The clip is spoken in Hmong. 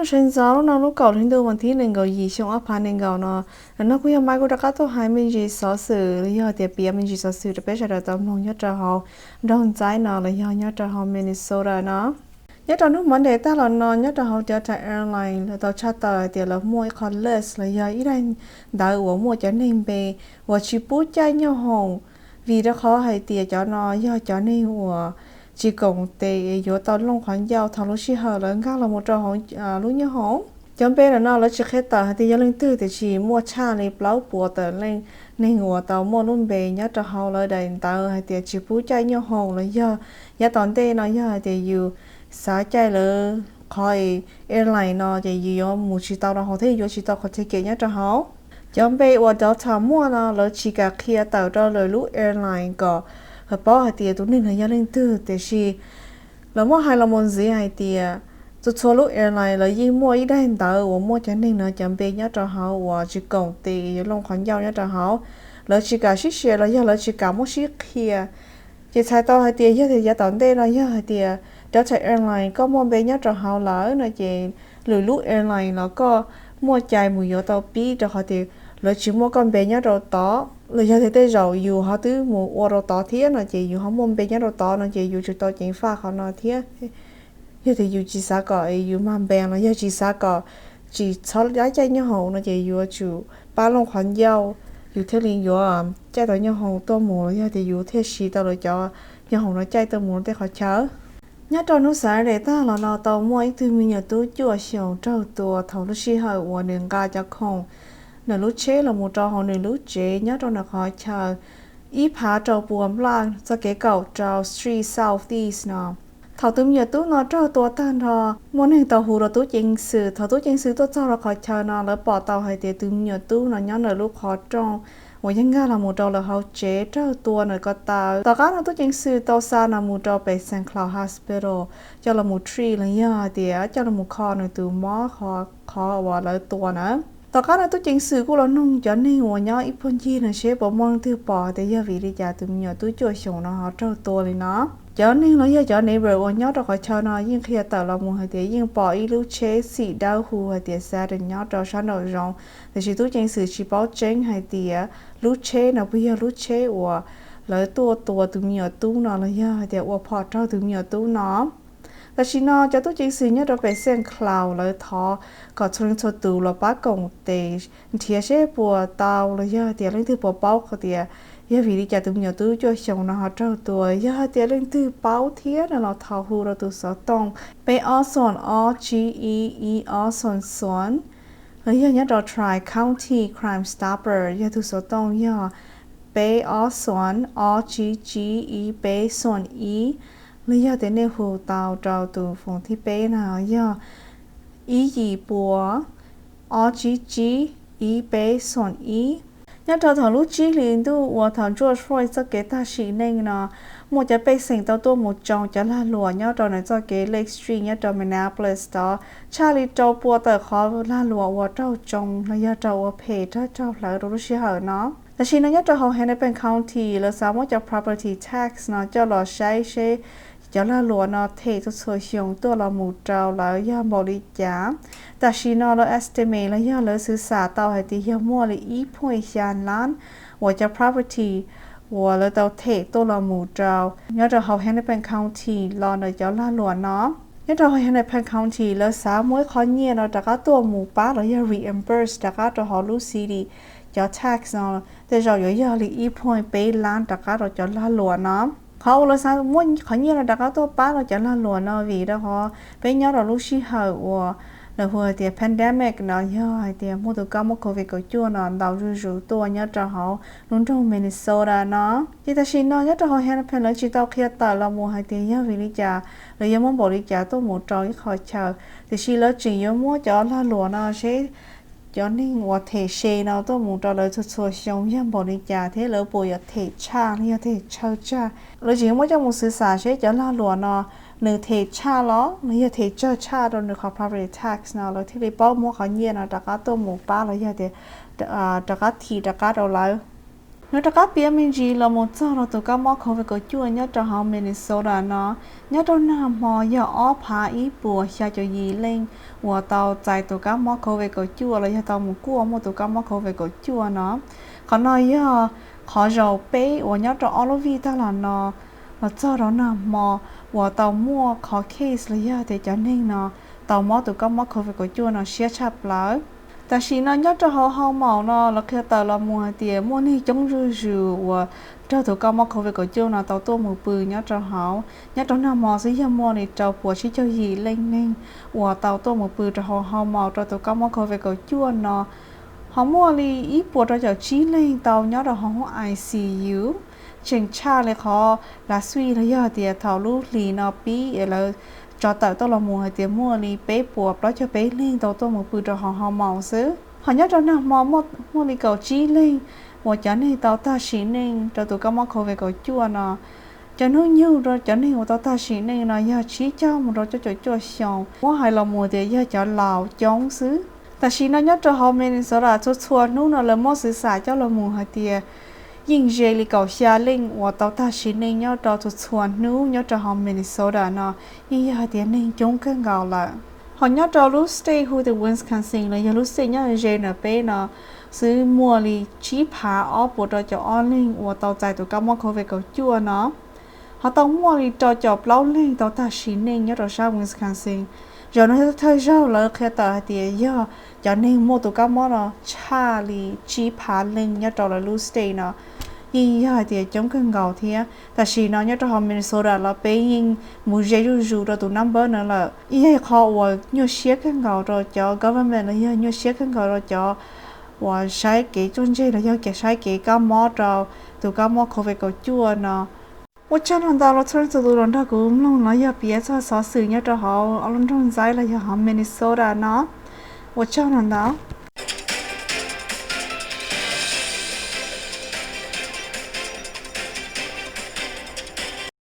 Sawv ntxov hnub no lub kaum hli ntuj vas thib nees nkaum yim xyoo ob phav nees nkaum no, nim no kuv yog Maiv kuj rov qab tuaj hais me ntsis xov xwm los yog tias piav me ntsis xov xwm rau peb sawv daws tau mloog nyob rau hauv nroog Ntxaib no los yog nyob rau hauv Minnesota no. Nyob rau hnub Monday tag los no nyob rau hauv Delta Airlines lawv tau tshaj tawm hais tias lawv muaj ib qho list los yog ib daim ntawv uas muaj cov neeg npe uas tsis pub caij nyooj hoom, vim rau qhov hais tias cov no yog cov neeg uas tsis koom tes yuav tau looj qhov ncauj thaum lub sij hawm lawv nkag los mus rau hauv lub nyooj hoom. Cov npe ntawm no lawv tsis qhia tawm hais tias yog leej twg, tiam sis muaj tshaj li plaub puas tawm leej neeg uas tau muaj lub npe nyob rau hauv lawv daim ntawv hais tias tsis pub caij nyooj hoom los yog yav tom ntej no yog hais tias yus xav caij lawv qhov airline no ces yus yuav mus tsis tau rau hauv thiab yuav tsis tau qhov ticket nyob rau hauv. Cov npe uas Delta muaj no lawv tsis kam qhia tawm rau lawv lub airline kom paub hais tias tus neeg no yog leej twg, tiam sis lawv muab hais los mus ntxiv hais tias txhua txhua lub airline lawv yeej muaj ib daim ntawv uas muaj cov neeg no cov npe nyob rau hauv uas tsis koom tes yuav looj qhov ncauj nyob rau hauv. Lawv tsis kam sib share los yog lawv tsis kam muab sib qhia. Ces txhais tau hais tias yog tias yav tom ntej no yog hais tias Delta Airline koj muaj npe nyob rau hauv lawm no ces lwm lub airline los koj muaj cai mus yuav tau pib rau qhov tias lawv tsis muaj koj npe nyob rau tod los yog tias tej zaum yus ho twb mus ua rau tod thiab no ces yus ho muaj npe nyob rau tod no ces yus tsum tau ceev faj qhov no thiab. Yog tias yus tsis xav kom yus mag npe los yog tsis xav kom tsis txhob caij nyooj hoom no ces yuav tsum pab looj qhov ncauj yus thiaj li yuav caij tau nyooj hoom tuaj mus los yog tias yus thiaj siv tau lawv cov nyooj hoom no caij tuaj mus tej qhov chaw. Nyob rau hnub Saturday tag los no tau muaj ib tug me nyuam tub cuaj xyoos raug tua thaum lub sij hawm uas nws nqa cov khoom nws lub tsheb los mus rau hauv nws lub tsev nyob rau nws qhov chaw ib phav rau puas nplaj txoj kev kaum rau Street Southeast no. Thaum tus me nyuam tub no raug tua tag nrho, muaj neeg tau hu rau tub ceev xwm. Thaum tub ceev xwm tuaj txog rau qhov chaw no lawv pom tau hais tias tus me nyuam tub no nyob ntawm lub qhov rooj uas yeej nkag los mus rau lawv hauv tsev raug tua nws ko taw. Tom qab no tub ceev xwm tau xa nws mus rau pem Saint Cloud Hospital coj los mus treat los yog hais tias coj los mus kho nws tus mob qhov uas lawv tua na. Tom qab no tub ceev xwm kuj los nug cov neeg uas nyob ib puag ncig no seb puas muaj leej twg pom hais tias yog vim li cas tus me nyuam tub cuaj xyoos no ho raug tua li no. Cov neeg los yog cov neighbor uas nyob rau qhov chaw no yeej qhia tawm los mus hais tias yeej pom ib lub tsheb xim dawb hu hais tias Saturn nyob rau sab nraum zoov, tiam sis tub ceev xwm tsis paub tseeb hais tias lub tsheb no puas yog lub tsheb uas lawv tuaj tua tus me nyuam tub no los yog hais tias ua phom raug tus me nyuam tub no. Tam sim no cov tub ceev xwm nyob rau pem Saint Cloud lawv thov kom txhua leej txhua tus los pab koom tes nrhiav seb puas tau los yog hais tias leej twg puas paub hais tias yog vim li cas tus me nyuam tub cuaj xyoos no ho raug tua. Yog hais tias leej twg paub thiab no los thov hu rau tus xov tooj peb ob xoom ob tsib ib ib ob xoom xoom, los yog nyob rau Tri County Crime Stopper yog tus xov tooj yog peb ob xoom ob tsib tsib ib peb xoom ib, los yog tias nej hu tau rau tus foom thib peb no yog ib yim pua ob tsib tsib ib peb xoom ib. Nyob rau thaum lub tsib hlis ntuj uas thaum George Floyd txoj kev tag sim neej no, muaj cov pej xeem tau tuaj mus tsoo cov lag luam nyob rau nws txoj kev Lake Street nyob rau Minneapolis tod tshaj li rau pua tawm qhov lag luam uas raug tsoo los yog raug ua phem raug hlawv rau lub sij hawm no. Tam sim no nyob rau hauv Hennepin County lawv xav muab cov property tax no coj los saib seb cov lag luam no them txhua txhua xyoo tuaj los mus rau lawv yog npaum li cas. Tam sim no lawv estimate los yog lawv xwv xam tau hais tias yog muaj li ib point xya lab uas cov property uas lawv tau them tuaj los mus rau nyob rau hauv Hennepin County los ntawm cov lag luam no. Nyob rau hauv Hennepin County lawv xav muab ib qhov nyiaj no rov qab tuaj mus pab los yog reimburse rov qab rau hauv lub city cov tax no, tej zaum yuav yog li ib point peb lab rov qab rau cov lag luam no. Qhov uas lawv xav muab qhov nyiaj no rov qab tuaj pab rau cov lag luam no vim rau qhov peb nyob rau lub sij hawm uas lawv hu hais tias pandemic no yog hais tias muaj tus kab mob covid kaum cuaj no ntau zuj zus tuaj nyob rau hauv lub nroog Minnesota no. Ces tam sim no nyob rau hauv Hennepin lawv tsis tau qhia tawm los mus hais tias yog vim li cas lawv yuav muab npaum li cas tuaj mus rau ib qho chaw, tiam sis lawv tseem yuav muab cov lag luam no seb cov neeg uas them se no tuaj mus rau lawv txhua txhua xyoo yog npaum li cas thiab lawv puas yuav them tshaj los yog them tsawg tsawg. Lawv tseem yuav muab coj mus xwv xam seb cov lag luam no nws them tshaj los los yog them tsawg tshaj rau nws qhov property tax no lawv thiaj li paub muab qhov nyiaj no rov qab tuaj mus pab los yog tias rov qab thim rov qab rau lawv. Nws rov qab piav me ntsis los mus txog rau tus kab mob covid kaum cuaj nyob rau hauv Minnesota no. Nyob rau nag hmo yog ob phav ib puas xya caum yim leej uas tau txais tus kab mob covid kaum cuaj los yog tau mus kuaj muaj tus kab mob covid kaum cuaj no. Qhov no yog qhov zaum peb uas nyob rau ob lub vij tag los no los txog rau nag hmo uas tau muaj qhov case los yog tias cov neeg no tau mob tus kab mob covid kaum cuaj no siab tshaj plaws. Tam sim no nyob rau hauv Housemaul no lawv qhia tawm los mus hais tias muaj neeg coob zuj zus uas raug tus kab mob covid kaum cuaj no tau tuaj mus pw nyob rau hauv. Nyob rau nag hmo xwb yog muaj li rau puas tsib caug yim leej neeg uas tau tuaj mus pw rau hauv Housemaul rau tus kab mob covid kaum cuaj no. Ho muaj li ib puas rau caum tsib leeg tau nyob rau hauv I C U. Tseem tshaj li qhov last week los yog tias thaum lub hlis no pib es lawv tso tawm tuaj los mus hais tias muaj li peb puas plaub caug peb leeg tau tuaj mus pw rau hauv Housemaul xwb. Ho nyob rau nag hmo muaj li kaum tsib leeg uas cov neeg tau tag sim neej rau tus kab mob covid kaum cuaj no. Cov hnub nyoog rau cov neeg uas tau tag sim neej no yog tsib caug mus rau cuaj caum cuaj xyoo, muab hais los mus tias yog cov laus coob xwb. Tam sim no nyob rau hauv Minnesota txhua txhua hnub no lawv muab xwv xam coj los mus hais tias yeej ze li kaum xya leej uas tau tag sim neej nyob rau txhua txhua hnub nyob rau hauv Minnesota no, yeej yog hais tias neeg coob kawg nkaus lawm. Ho nyob rau lub state hu tias Wisconsin los yog lub state nyob ze ntawm peb no xwb muaj li tsib phav ob puas rau caum ob leeg uas tau txais tus kab mob covid kaum cuaj no. Ho tau muaj li rau caum plaub leeg tau tag sim neej nyob rau sab Wisconsin. Zaum no yog thawj zaug lawv qhia tawm hais tias yog cov neeg muaj tus kab mob no tshaj li tsib phav leej nyob rau lawv lub state no, yeej yog hais tias coob kawg nkaus thiab. Tam sim no nyob rau hauv Minnesota los peb yeej mus ze zuj zus rau tus number no lawm. Yeej yog qhov uas nyuaj siab kawg nkaus rau cov government los yog nyuaj siab kawg nkaus rau cov uas saib kev txuj ntse los yog kev saib kev kab mob rau tus kab mob covid kaum cuaj no. Ua tsaug ntau los txhua leej txhua tus los nrog kuv mloog los yog piav txog xov xwm nyob rau hauv ob lub nroog ntxaib los yog hauv Minnesota no. Ua tsaug ntau.